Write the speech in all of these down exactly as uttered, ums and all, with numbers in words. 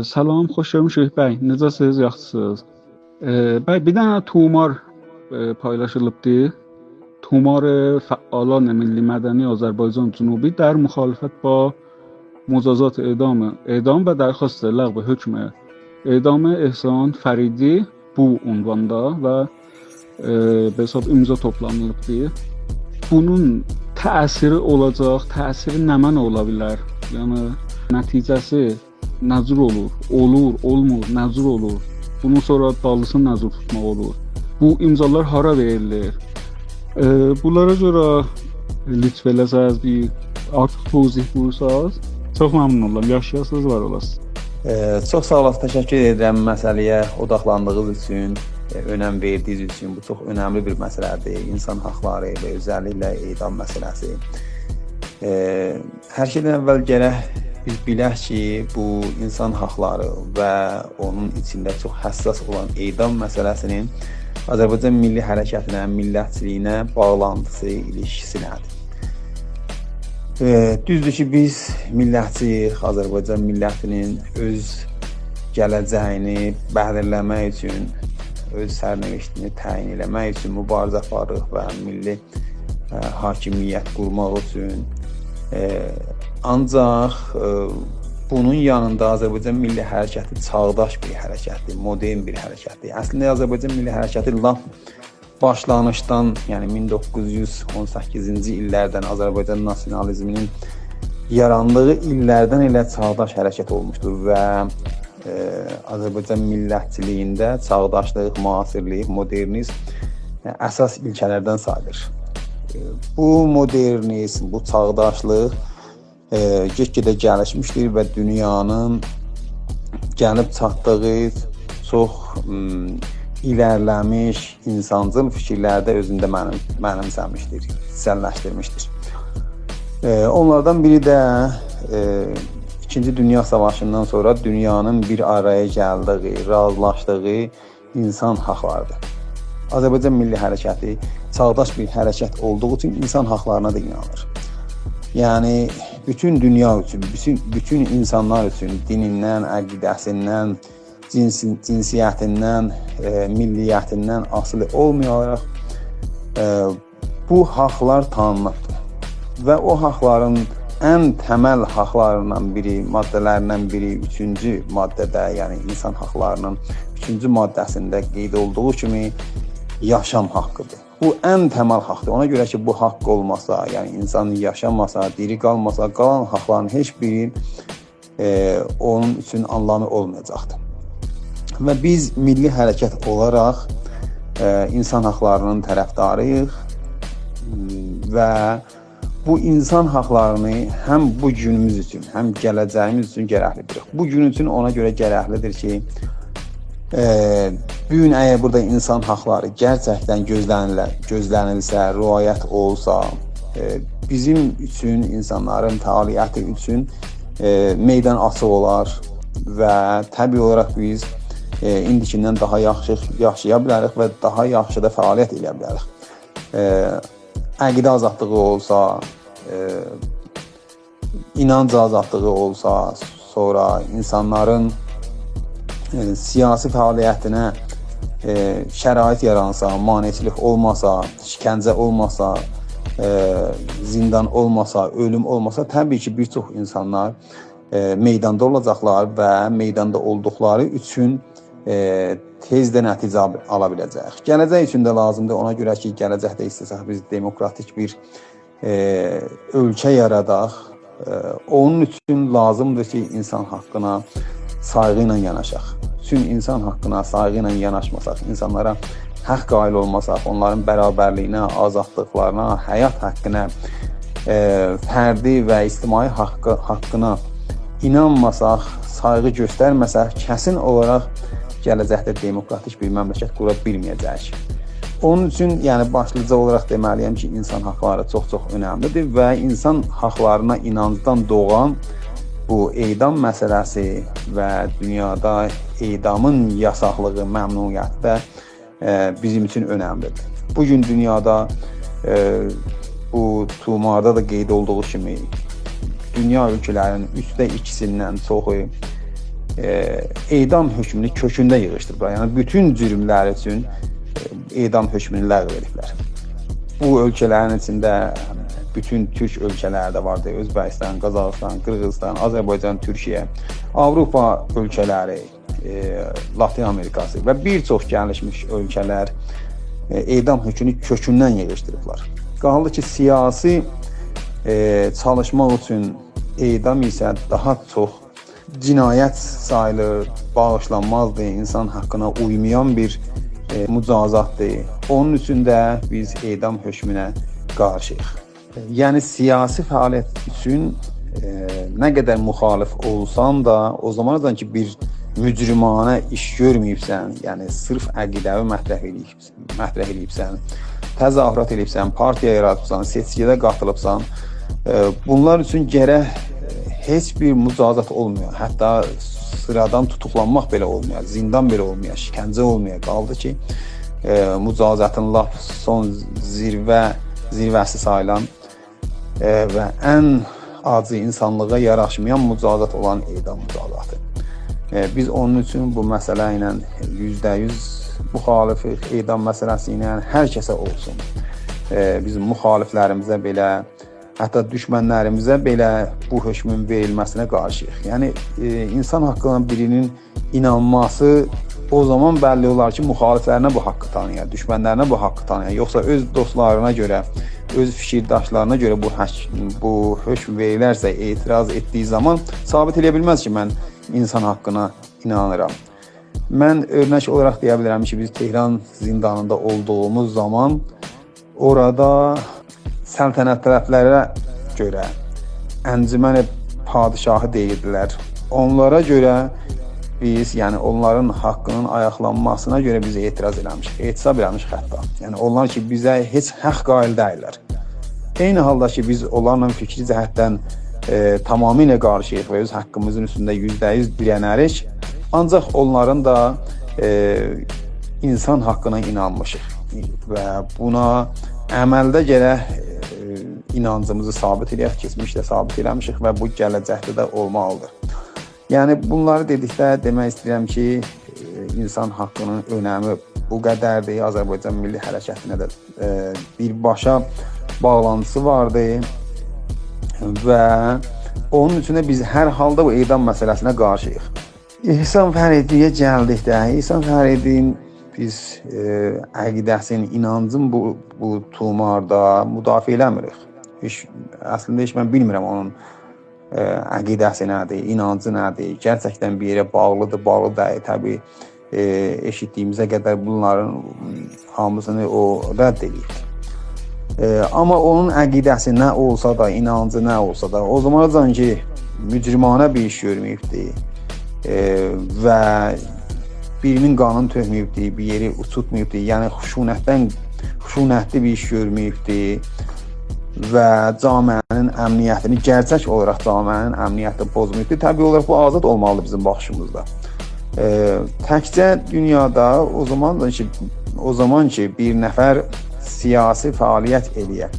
سلام، خوش گلمیشیک، بی. نئجه‌سیز؟ یاخشیسینیز؟ ائ، بی، بیر دنه طومار، ائ، پایلاشیلیبدی. طومار فعالان ملی مدنی آذربایجان جنوبی در مخالفت با مجازات اعدام، اعدام و درخواست لغو حکم اعدام احسان فریدی بو عنواندا و، ائ، به حساب امضا توپلانیلیبدی. بونون تأثیری اولاجاق، تأثیری نمنه اولا بیلر؟ یعنی، نتیجه‌سی نه جور اولور؟ اولور، اولمور، نه جور اولور؟ بونون سونرا دالیسینی نه جور توتماق اولور؟ بو امضالار هارا وئریلیر؟ ائ، بونلارا گؤره لطف ائله‌سز، بیر آرتیق توضیح بویورساز، چوخ ممنون اولارام. یاشایاسینیز، وار اولاسینیز. ائ، چوخ ساغ اولاسینیز، تشکر ائدیرم مسئله‌یه اوداقلاندیغینیز اوچون، ائ، اؤنم وئردیگینیز اوچون. بو چوخ اؤنملی بیر مسئله‌دیر. اینسان حاقلاری و اؤزللیکله اعدام مسئله‌سی. ائ، هر شئیدن اول گرک بیز بیلک کی، بو اینسان حاقلاری و اونون ایچینده چوخ حساس اولان اعدام مسئله‌سی‌نین آذربایجان میللی حرکتینه، میللتچیلیگینه باغلانتیسی، ایلیشکیسی نه‌دیر؟ ائ، دوزدور کی، بیز میللتچی‌ییک، آذربایجان میللتی‌نین اؤز گله‌جه‌یینی بلیرله‌مک اوچون، اؤز سرنوشتینی تعیین ائله‌مک اوچون موباریزه آپاریریق و میللی، ائ، حاکمیت قورماق اوچون. ائ، آنجاق، ائ، بونون یانیندا آذربایجان میللی حرکتی چاغداش بیر حرکتدیر، مدرن بیر حرکتدیر. اصلینده آذربایجان میللی حرکتی لاپ باشلانیشدان، یعنی مین دوققوز یوز اون سککیزینجی ایللردن آذربایجان ناسیونالیزمی‌نین یاراندیغی ایللردن ائله چاغداش حرکت اولموشدور و، ائ، آذربایجان میللتچیلیگینده چاغداشلیق، معاصرلیک، مدرنیزم، ائ، اساس ایلکه‌لردن ساییلیر. ائ، بو مدرنیزم، بو چاغداشلیق ائ، گئت‌گئده گلیشمیشدیر و دونیانین گلیب چاتدیغی چوخ، م، ایلرله‌میش اینسانجیل فیکیرلری ده اؤزونده منیم-، منیمسه‌میشدیر، ایچسللشدیرمیشدیر. ائ، اونلاردان بیری ده، ائ، ایکینجی دونیا ساواشیندان سونرا دونیانین بیر آرایا گلدیگی، راضیلاشدیغی اینسان حاقلاری‌دیر. آذربایجان میللی حرکتی چاغداش بیر حرکت اولدوغو اوچون اینسان حاقلارینا دا اینانیر. یعنی، بوتون دونیا اوچون، بوتون، بوتون اینسانلار اوچون، دینیندن، عقیده‌سیندن، جینسی-، جینسیتیندن، ائ، میللیتیندن آسیلی اولمایاراق، ائ، بو حاقلار تانینیبدیر. و او حاقلارین ان تمل حاقلاریندان بیری، ماده‌لریندن بیری، اوچونجو ماده‌ده، یعنی اینسان حاقلارینین اوچونجو ماده‌سینده قید اولدوغو کیمی یاشام حاققی‌دیر. بو ان تمل حاقدیر. اونا گؤره کی، بو حاق اولماسا، یعنی اینسان یاشاماسا، دیری قالماسا، قالان حاقلارین هئچ بیری ائ، اونون اوچون آنلامی اولمایاجاقدیر. و بیز میللی حرکت اولاراق، ائ، اینسان حاقلاری‌نین طرفداری‌ییق و بو اینسان حاقلارینی هم بو گونوموز اوچون، هم گله‌جه‌ییمیز اوچون گرکلی‌دیر. بو گون اوچون اونا گؤره گرکلی‌دیر کی، ائ، بو گون اگر بورادا اینسان حاقلاری گئرچکدن گؤزله‌نیله-، گؤزله‌نیلسه، رعایت اولسا، ائ، بیزیم اوچون، اینسانلارین فعالیتی اوچون، ائ، میدان آچیق اولار و طبیعی اولاراق بیز، ائ، ایندیکیندن داها یاخشی یاشایا بیلریک و داها یاخشی دا فعالیت ائله‌یه بیلریک. ائ، عقیده آزادلیغی اولسا، ائ، اینانج آزادلیغی اولسا، سونرا اینسانلارین، ائ، سیاسی فعالیتینه، ائ، شرایط یارانسا، مانعچیلیک اولماسا، شکنجه اولماسا، ائ، زیندان اولماسا، اؤلوم اولماسا، طبیعی کی، بیر چوخ اینسانلار، ائ، میداندا اولاجاقلار و میداندا اولدوقلاری اوچون، ائ، تئز ده نتیجه آل-، آلا بیله‌جک. گله‌جک اوچون ده لازیمدیر. اونا گؤره کی، گله‌جکده ایسته‌سک بیز دموکراتیک بیر ائ، اؤلکه یاراداق. ائ، اونون اوچون لازیمدیر کی، اینسان حاققینا سایغی ایله یاناشاق. چون اینسان حاققینا سایغی ایله یاناشماساق، اینسانلارا حاق قائل اولماساق، اونلارین برابرلیگینه، آزادلیقلارینا، حیات حاققینا، ائ، فردی و اجتماعی حاققی-، حاققینا اینانماساق، سایغی گؤسترمه‌سک، کسین اولاراق گله‌جکده دموکراتیک بیر مملکت قورا بیلمه‌یه‌جه‌ییک. اونون اوچون، یعنی، باشلیجا اولاراق دئمه‌لی‌یم کی، اینسان حاقلاری چوخ-چوخ اؤنملی‌دیر و اینسان حاقلارینا اینانجدان دوغان بو اعدام مسئله‌سی و دونیادا اعدامین یاساقلیغی، ممنوعیتی ده، ائ، بیزیم اوچون اؤنملی‌دیر. بو گون دونیادا، ائ، بو طوماردا دا قید اولدوغو کیمی، دونیا اؤلکه‌لری‌نین اوچده ایکیسیندن چوخو ائ، اعدام حکمونو کؤکونده ییغیشدیریبلار. یعنی بوتون جرملر اوچون، ائ، اعدام حکمونو لغو ائدیبلر. بو اؤلکه‌لرین ایچینده بوتون تورک اؤلکه‌لری ده واردی. اؤزبکیستان، قازاخیستان، قیرغیزیستان، آذربایجان، تورکیه، آوروپا اؤلکه‌لری، ائ، لاتین آمریکاسی و بیر چوخ گلیشمیش اؤلکه‌لر، ائ، اعدام حکمونو کؤکوندن ییغیشدیریبلار. قالدی کی، سیاسی، ائ، چالیشماق اوچون اعدام ایسه داها چوخ جنایت ساییلیر، باغیشلانمازدیر، اینسان حاققینا اویمایان بیر، ائ، مجازاتدیر. اونون اوچون ده بیز اعدام حکمونه قارشی‌ییق. یعنی سیاسی فعالیت اوچون، ائ، نه قدر مخالف اولسان دا، او زاماناجان کی، بیر مجرمانه ایش گؤرمه‌ییبسن، یعنی صرف عقیده‌وی مطرح ائله‌ییبسن، مطرح ائله‌ییبسن، تظاهرات ائله‌ییبسن، پارتیا یارادیبسان، سئچکی‌ده قاتیلیبسان، ائ، بونلار اوچون گرک، ائ، هئچ بیر مجازات اولمویا. حتی سیرادان توتوقلانماق بئله اولمویا، زیندان بئله اولمویا، شکنجه اولمویا. قالدی کی، ائ، مجازاتین لاپ سون زیروه، زیروه‌سی ساییلان، ائ، و ان آجی، اینسانلیغا یاراشمایان مجازات اولان اعدام مجازاتی. ائ، بیز اونون اوچون بو مسئله ایله یوزده یوز مخالفیک، اعدام مسئله‌سی ایله هر کسه اولسون. ائ، بیز مخالفلریمیزه بئله، حتی دوشمنلریمیزه بئله بو حکمون وئریلمه‌سینه قارشی‌ییق. یعنی، ائ، اینسان حاققینا بیرینین اینانماسی او زامان بللی اولار کی، مخالفلرینه بو حاققی تانییا، دوشمنلرینه بو حاققی تانییا، یوخسا اؤز دوستلارینا گؤره، اؤز فیکیرداشلارینا گؤره بو حک-، بو حکم وئریلرسه، اعتراض ائتدیگی زامان ثابت ائله‌یه بیلمز کی، من اینسان حاققینا اینانیرام. من اؤرنک اولاراق دئیه بیلرم کی، بیز تهران زیندانیندا اولدوغوموز زامان اورادا سلطنت‌طلبلره گؤره انجمن پادشاهی دئییردیلر. اونلارا گؤره بیز، یعنی اونلارین حاققینین آیاقلانماسینا گؤره بیز اعتراض ائله‌میشیک، اعتصاب ائله‌میشیک حتی. یعنی اونلار کی، بیزه هئچ حاق قائل دئییللر. عینی حالدا کی، بیز اونلارلا فیکری جهتدن، ائ، تمامیله قارشی‌ییق و اؤز حاققیمیزین اوستونده یوزده یوز دیره‌نریک، آنجاق اونلارین دا، ائ، اینسان حاققینا اینانمیشیق و بونا عملده گرک، ائ، اینانجیمیزی ثابت ائله‌یک، کئچمیشده ثابت ائله‌میشیک و بو گله‌جکده ده اولمالیدیر. یعنی، بونلاری دئدیکده دئمک ایسته‌ییرم کی، ائ، اینسان حاققینین اؤنمی بو قدردیر. آذربایجان میللی حرکتینه ده، ائ، بیرباشا باغلانتیسی واردی و اونون اوچون ده بیز هر حالدا بو اعدام مسئله‌سینه قارشی‌ییق. احسان فریدی‌یه گلدیکده، احسان فریدی‌نین بیز، ائ، عقیده‌سینی، اینانجین بو، بو طوماردا مدافعه ائله‌میریک. هئچ، اصلینده هئچ من بیلمیرم اونون، ائ، عقیده‌سی نه‌دیر، اینانجی نه‌دیر، گئرچکدن بیر یئره باغلیدیر، باغلی دئییل. طبیعی، ائ، ائشیتدیگیمیزه قدر بونلارین هامیسینی او رد ائدیر. ائ، آمما اونون عقیده‌سی نه اولسا دا، اینانجی نه اولسا دا، او زاماناجان کی، مجرمانه بیر ایش گؤرمه‌ییبدی، ائ، و بیرینین قانینی تؤکمه‌ییبدی، بیر یئری اوچوتماییبدی، یعنی خشونتدن، خشونتلی بیر ایش گؤرمه‌ییبدی و جامعه‌نین امنیتینی، گئرچک اولاراق جامعه‌نین امنیتینی پوزماییبدی. طبیعی اولاراق بو آزاد اولمالیدیر بیزیم باخیشیمیزدا. ائ، تکجه دونیادا او زامان کی، او زامان کی، بیر نفر سیاسی فعالیت ائله‌یه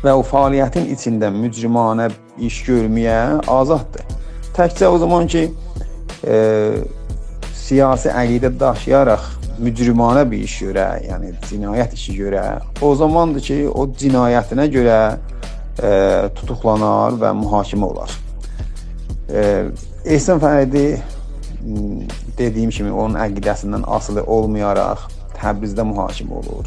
و او فعالیتین ایچینده مجرمانه ایش گؤرمه‌یه آزاددیر. تکجه او زامان کی، ائ، سیاسی عقیده داشییاراق مجرمانه بیر ایش گؤره، یعنی جنایت ایشی گؤره، او زاماندیر کی، او جنایتینه گؤره، ائ، توتوقلانار و محاکمه اولار. ائ، احسان فریدی، م، دئدیگیم کیمی، اونون عقیده‌سیندن آسیلی اولمایاراق تبریزده محاکمه اولور.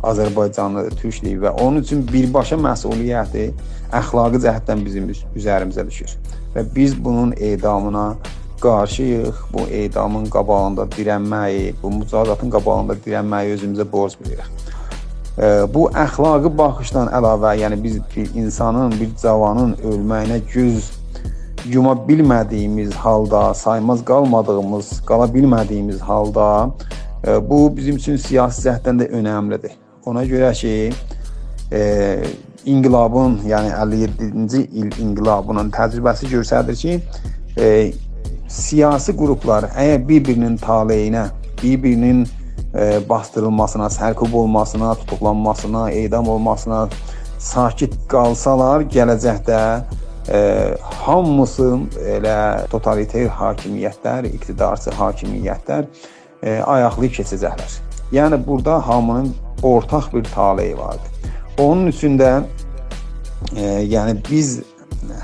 آذربایجانلی‌دیر، تورکدور و اونون اوچون بیرباشا مسئولیتی اخلاقی جهتدن بیزیم اوز-، اوزریمیزه دوشور. و بیز بونون اعدامینا قارشی‌ییق. بو اعدامین قاباغیندا دیرنمه‌یی، بو مجازاتین قاباغیندا دیرنمه‌یی اؤزوموزه بورج بیلیریک. ائ، بو اخلاقی باخیشدان علاوه، یعنی بیز بیر اینسانین، بیر جاوانین اؤلمه‌یینه گؤز یوما بیلمه‌دیگیمیز حالدا، سایماز قالمادیغیمیز، قالا بیلمه‌دیگیمیز حالدا، ائ، بو بیزیم اوچون سیاسی جهتدن ده اؤنملیدیر. اونا گؤره کی، ائ، انقلابین، یعنی اللی یئددینجی ایل انقلابینین تجربه‌سی گؤستریر کی، ائ، سیاسی گروپلار اگر بیر-بیرینین طالعینه، بیر-بیرینین، ائ، باسدیریلماسینا، سرکوب اولماسینا، توتوقلانماسینا، اعدام اولماسینا ساکت قالسالار، گله‌جکده ائ، هامیسی ائله توتالیتر حاکمیت‌لر، اقتدارچی حاکمیت‌لر، ائ، آیاقلاییب کئچه‌جکلر. یعنی، بورادا هامینین اورتاق بیر طالعی واردیر. اونون اوچون ده، ائ، یعنی، بیز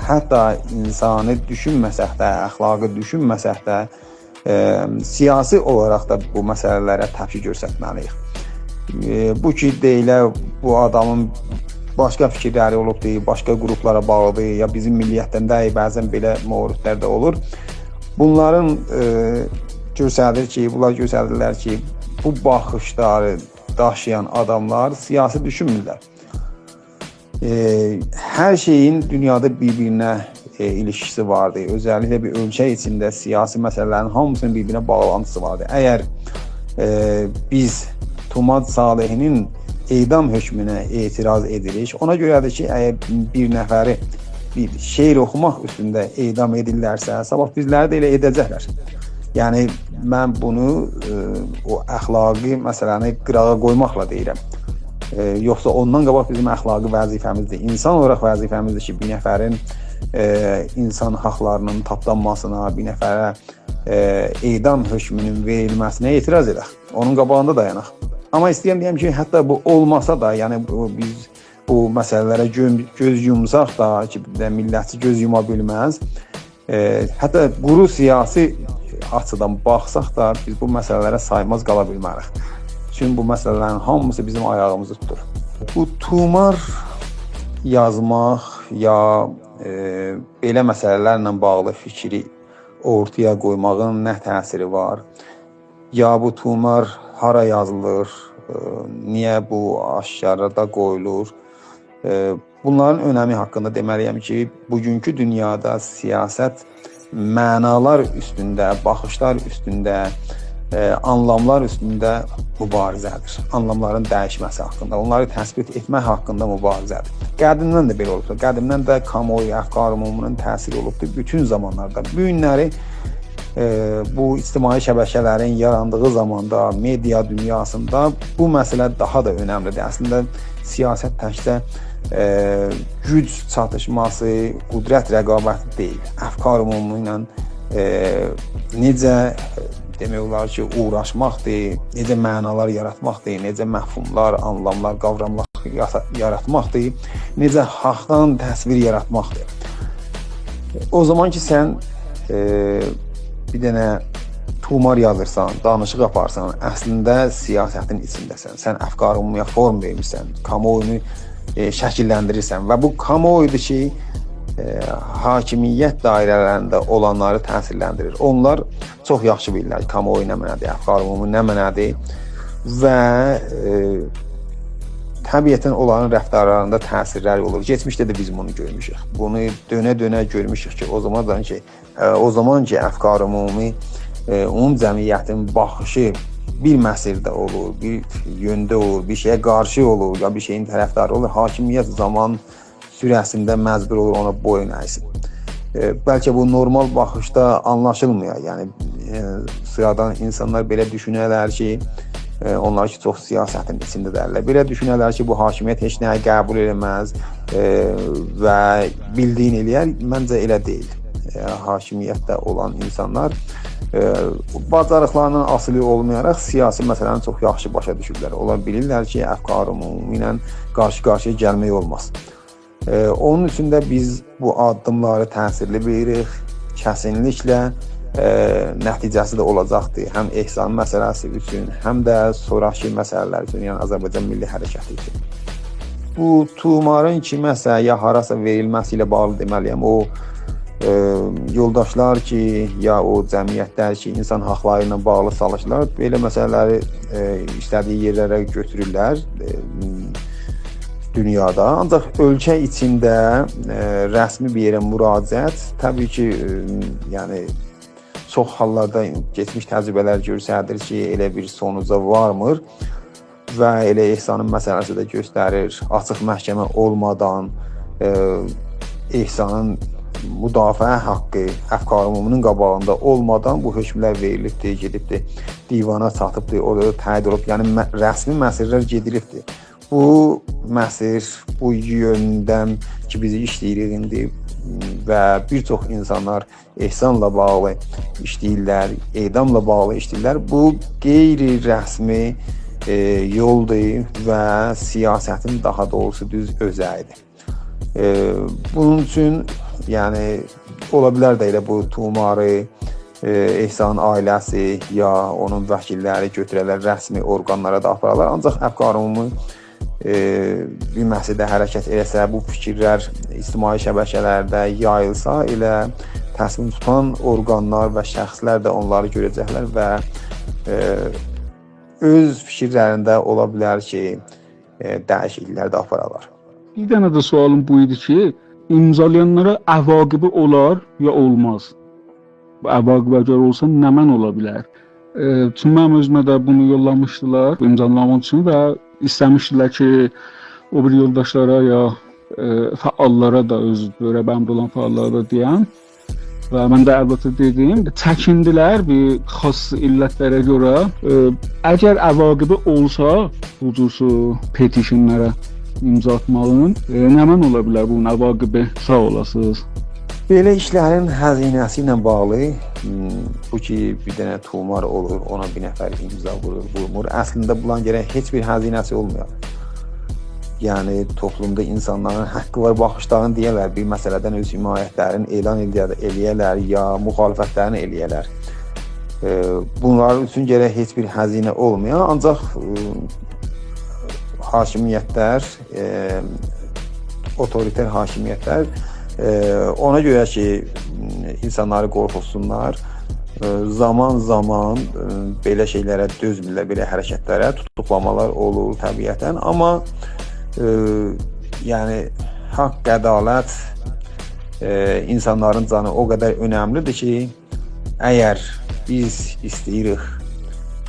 حتی انسانی دوشونمه‌سک ده، اخلاقی دوشونمه‌سک ده، ائ، سیاسی اولاراق دا بو مسئله‌لره تپکی گؤسترمه‌لی‌ییک. ائ، بو کی، دئییله، بو آدامین باشقا فیکیرلری اولوبدور، باشقا قروپلارا باغلیدیر، یا بیزیم میللتدن دئییل، بعضا بئله موردلر ده اولور. بونلارین، ائ، گؤستریر کی، بونلار گؤستریرلر کی، بو باخیشلاری داشییان آداملار سیاسی دوشونمورلر. ائ، هر شئیین دونیادا بیر-بیرینه، ائ، ایلیشکیسی واردیر. اؤزللیکله بیر اؤلکه ایچینده سیاسی مسئله‌لرین هامیسینین بیر-بیرینه باغلانتیسی واردیر. اگر، ائ، بیز تومار صالحی‌نین اعدام حکمونه اعتراض ائدیریک، اونا گؤره‌دیر کی، اگر بیر نفری بیر شعر اوخوماق اوستونده اعدام ائدیرلرسه، صاباح بیزلری ده ائله ائده‌جکلر. یعنی، من بونو، ائ، او اخلاقی مسئله‌نی قیراغا قویماقلا دئییرم. ائ، یوخسا اوندان قاباق بیزیم اخلاقی وظیفه‌میزدیر. انسان اولاراق وظیفه‌میزدیر کی، بیر نفرین، ائ، انسان حاقلاری‌نین تاپدانماسینا، بیر نفره، ائ، اعدام حکمونون وئریلمه‌سینه اعتراض ائدک. اونون قاباغیندا دایاناق. آمما ایسته‌ییرم دئیم کی، حتی بو اولماسا دا، یعنی بو، بیز بو مسئله‌لره گؤ-، گؤز یومساق دا کی، بیر دنه میللتچی گؤز یوما بیلمز. ائ، حتی قورو سیاسی آچیدان باخساق دا، بیز بو مسئله‌لره سایماز قالا بیلمه‌ریک. چونکی بو مسئله‌لرین هامیسی بیزیم آیاغیمیزی توتور. بو طومار یازماق یا، ائ، بئله مسئله‌لرله باغلی فیکری اورتایا قویماغین نه تأثیری وار؟ یا بو طومار هارا یازیلیر؟ ائ، نییه بو آشکارا دا قویولور؟ ائ، بونلارین اؤنمی حاقیندا دئمه‌لی‌یم کی، بوگونکو دونیادا سیاست معنالار اوستونده، باخیشلار اوستونده، ائ، آنلاملار اوستونده موباریزه‌دیر. آنلاملارین دییشمه‌سی حاقیندا، اونلاری تثبیت ائتمک حاقیندا موباریزه‌دیر. قدیمدن ده بئله اولوبدور. قدیمدن ده کامواویو، افکار عمومی‌نین تأثیری اولوبدور. بوتون زامانلاردا، بو گونلری، ائ، بو اجتماعی شبکه‌لرین یاراندیغی زاماندا، مئدیا دونیاسیندا بو مسئله داها دا اؤنملی‌دیر. اصلینده، سیاست تکجه، ائ، گوج چاتیشماسی، قدرت رقابتی دئییل. افکار عمومی ایله، ائ، نئجه، دئمک اولار کی، اوغراشماقدیر، نئجه معنالار یاراتماقدیر، نئجه مفهوملار، آنلاملار، قاوراملار یاسا-، یاراتماقدیر، نئجه حاقدان تصویر یاراتماقدیر. او زامان کی، سن، ائ، بیر دنه طومار یازیرسان، دانیشیق آپاریرسان، اصلینده سیاستین ایچینده‌سن. سن افکار عمومی‌یه فورم وئرمیرسن، کامواویونو، ائ، شکیللندیریرسن و بو کامواویودور کی، ائ، حاکمیت دایره‌لرینده اولانلاری تأثیرلندیریر. اونلار چوخ یاخشی بیلیرلر کامواویو نه معنادیر، افکار عمومی نه معنادیر و، ائ، طبیعتاً اونلارین رفتارلاریندا تأثیرلر اولور. کئچمیشده ده بیز بونو گؤرموشوک. بونو دؤنه-دؤنه گؤرموشوک کی، او زامان کی، ائ، او زامان کی، افکار عمومی، ائ، عموم جمعیتین باخیشی بیر مسیرده اولور، بیر یؤنده اولور، بیر شئیه قارشی اولور، یا بیر شئیین طرفداری اولور، حاکمیت زامان سوره‌سینده مجبور اولور اونا بویون اَیسین. ائ، بلکه بو نورمال باخیشدا آنلاشیلمایا. یعنی، ائ، سیرادان اینسانلار بئله دوشونرلر کی، ائ، اونلار کی، چوخ سیاستین ایچینده دئییرلر. بئله دوشونرلر کی، بو حاکمیت هئچ نه‌یی قبول ائله‌مز، ائ، و بیلدیگینی ائله‌یر. منجه، ائله دئییل. ائ، حاکمیتده اولان اینسانلار، ائ، باجاریقلاریندان آسیلی اولمایاراق سیاسی مسئله‌نی چوخ یاخشی باشا دوشورلر. اونلار بیلیرلر کی، افکار عمومی ایله قارشی-قارشییا گلمک اولماز. ائ، اونون اوچون ده بیز بو آددیملاری تأثیرلی بیلیریک. کسینلیکله، ائ، نتیجه‌سی ده اولاجاقدیر. هم احسان مسئله‌سی اوچون، هم ده سونراکی مسئله‌لر اوچون، یعنی آذربایجان میللی حرکتی اوچون. بو طومارین کیمه‌سه یا هاراسا وئریلمه‌سی ایله باغلی دئمه‌لی‌یم. او، ائ، یولداشلار کی، یا او جمعیتلر کی، اینسان حاقلاری ایله باغلی چالیشیرلار، بئله مسئله‌لری، ائ، ایسته‌دیگی یئرلره گؤتورورلر، ائ، دونیادا. آنجاق اؤلکه ایچینده، ائ، رسمی بیر یئره مراجعت، طبیعی کی، ائ، یعنی، چوخ حاللاردا کئچمیش تجربه‌لر گؤستریر کی، ائله بیر سونوجا وارمیر. و ائله احسانین مسئله‌سی ده گؤستریر، آچیق محکمه اولمادان، ائ، احسانین مدافعه حاقی افکار عمومی‌نین قاباغیندا اولمادان بو حکملر وئریلیبدیر، گئدیبدیر، دیوانا چاتیبدیر، اورادا دا تأیید اولوب. یعنی، م-، رسمی مسیرلر گئدیلیبدیر. بو مسیر، بو یؤندم کی، بیز ایشله‌ییریک ایندی، و بیر چوخ اینسانلار احسانلا باغلی ایشله‌ییرلر، اعداملا باغلی ایشله‌ییرلر. بو غیر رسمی، ائ، یولدور و سیاستین، داها دوغروسو، دوز اؤزه‌ییدیر. ائ، بونون اوچون، یعنی، اولا بیلر ده ائله بو طوماری، ائ، احسانین عائله‌سی یا اونون وکیللری گؤتوره‌لر، رسمی اورقانلارا دا آپارالار. آنجاق افکار عمومی، ائ، بیر مسئله‌ده حرکت ائله‌سه، بو فیکیرلر اجتماعی شبکه‌لرده یاییلسا، ائله تصمیم توتان اورقانلار و شخصلر ده اونلاری گؤره‌جکلر و، ائ، اؤز فیکیرلرینده اولا بیلر کی، ائ، دییشیکلیکلر ده آپارالار. بیر دنه ده سؤالیم بو ایدی کی، امضالایانلارا عواقبی اولار یا اولماز؟ بو عواقب اگر اولسا، نمن اولا بیلر؟ ائ، چونکی منیم اؤزومه ده بونو یوللامیشدیلار، بو امضالاماق اوچون و ایسته‌میشدیلر کی، او بیری یولداشلارا یا، ائ، فعاللارا دا، اؤز دؤوره‌بریمده اولان فعاللارا دا دئیم. و من ده البته دئدیم، چکیندیلر بیر خاص علتلره گؤره. ائ، اگر عواقبی اولسا، بو جور پتیشنلره امضا آتماغین، ائ، نمن اولا بیلر بونون عواقبی؟ ساغ اولاسینیز. بئله ایشلرین هزینه‌سی ایله باغلی، م، بو کی، بیر دنه طومار اولور، اونا بیر نفر امضا وورور، وورمور. اصلینده بونلارین گرک هئچ بیر هزینه‌سی اولمایا. یعنی، توپلومدا اینسانلارین حاققی وار، باخیشلارینی دئیه‌لر، بیر مسئله‌دن اؤز حمایتلرینی اعلان ائله‌یه-، ائله‌یه‌لر، یا مخالفتلرینی ائله‌یه‌لر. ائ، بونلار اوچون گرک هئچ بیر هزینه اولمایا، آنجاق، ائ، حاکمیتلر، ائ، اوتوریتر حاکمیتلر، ائ، اونا گؤره کی، اینسانلاری قورخوتسونلار، ائ، زامان-زامان، ائ، بئله شئیلره دؤزمورلر، بئله حرکتلره، توتوقلامالار اولور طبیعتاً. آمما، ائ، یعنی، حاق، عدالت، ائ، اینسانلارین جانی او قدر اؤنملیدیر کی، اگر بیز ایسته‌ییریک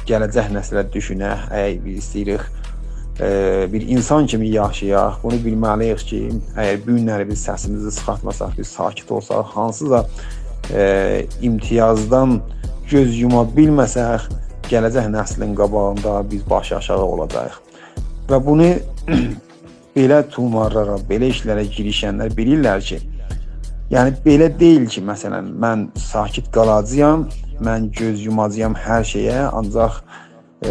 گله‌جک نسله دوشونک، اگر بیز ایسته‌ییریک، ائ، بیر اینسان کیمی یاشایاق، بونو بیلمه‌لی‌ییک کی، اگر بو گونلری بیز سسیمیزی چیخارتماساق، بیز ساکت اولساق، هانسیسا، ائ، امتیازدان گؤز یوما بیلمه‌سک، گله‌جک نسلین قاباغیندا بیز باشی آشاغی اولاجاغیق. و بونو بئله طومارلارا، بئله ایشلره گیریشنلر بیلیرلر کی، یعنی، بئله دئییل کی، مثلا، من ساکت قالاجاغام، من گؤز یوماجاغام هر شئیه، آنجاق، ائ،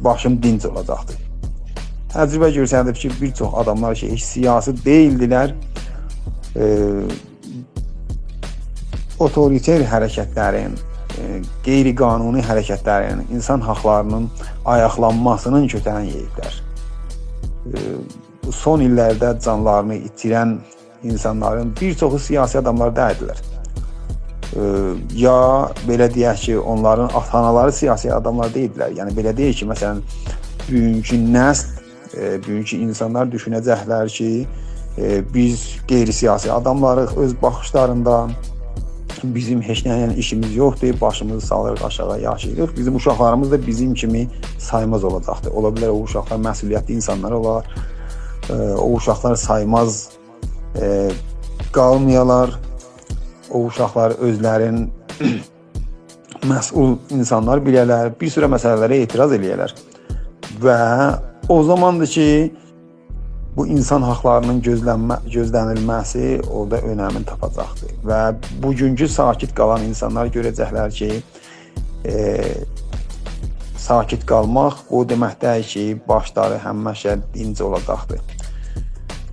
باشیم دینج اولاجاقدیر. تجربه گؤستریب کی، بیر چوخ آداملار کی، هئچ سیاسی دئییلدیلر، ائ، اوتوریتر حرکتلرین، ائ، غیرقانونی حرکتلرین، اینسان حاقلارینین آیاقلانماسینین کؤتگینی یئییبلر. ائ، بو سون ایللرده جانلارینی ایتیرن اینسانلارین بیر چوخو سیاسی آداملار دئییلدیلر. ائ، یا بئله دئیک کی، اونلارین آتا-آنالاری سیاسی آداملار دئییلدیلر. یعنی، بئله دئیک کی، مثلا، بوگونکو نسل، ائ، بوگونکو اینسانلار دوشونه‌جکلر کی، ائ، بیز غیرسیاسی آداملاریق اؤز باخیشلاریندا، بیزیم هئچ نه ایله ایشیمیز یوخدور، باشیمیزی سالیریق آشاغی، یاشاییریق. بیزیم اوشاقلاریمیز دا بیزیم کیمی سایماز اولاجاقدیر. اولا بیلر او اوشاقلار مسئولیتلی اینسانلار اولار، ائ، او اوشاقلار سایماز، ائ، قالمایالار، او اوشاقلار اؤزلرین مسئول اینسانلار بیله‌لر، بیر سورو مسئله‌لره اعتراض ائله‌یه‌لر. و او زاماندیر کی، بو اینسان حاقلارینین گؤزلنمه-، گؤزلنیلمه‌سی اورادا اؤنمینی تاپاجاقدیر. و بوگونکو ساکت قالان اینسانلار گؤره‌جکلر کی، ائ، ساکت قالماق بو دئمک دئییل کی، باشلاری همیشه دینج اولاجاقدیر.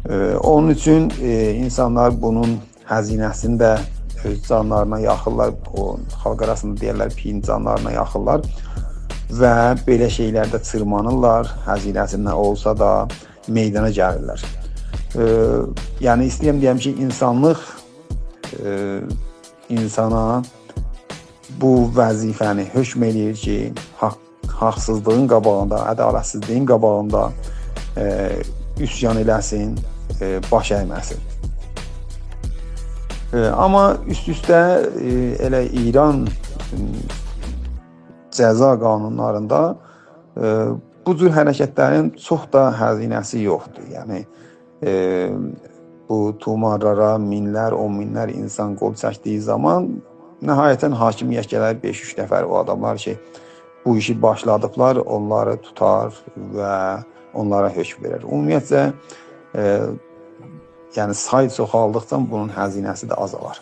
ائ، اونون اوچون، ائ، اینسانلار بونون هزینه‌سینی ده اؤز جانلارینا یاخیرلار، او خالق آراسیندا دئیرلر، پیین جانلارینا یاخیرلار و بئله شئیلرده چیرمانیرلار، هزینه‌سی نه اولسا دا میدانا گلیرلر. ائ، یعنی، ایسته‌ییرم دئیم کی، اینسانلیق، ائ، اینسانا بو وظیفه‌نی حکم ائله‌ییر کی، حاق-، حاقسیزلیغین قاباغیندا، عدالتسیزلیگین قاباغیندا، ائ، عصیان ائله‌سین، ائ، باش اَیمه‌سین. ائ، آمما اوست-اوسته، ائ، ائله ایران، م، جزا قانونلاریندا، ائ، بو جور حرکتلرین چوخ دا هزینه‌سی یوخدور. یعنی، ائ، بو طومارلارا مینلر، اون مینلر اینسان قول چکدیگی زامان نهایتا حاکمیت گلر، بئش-اوچ نفر او آداملار کی، بو ایشی باشلادیبلار، اونلاری توتار و اونلارا حکم وئرر. عمومیتله، ائ، یعنی سای چوخالدیقجا بونون هزینه‌سی ده آزالار.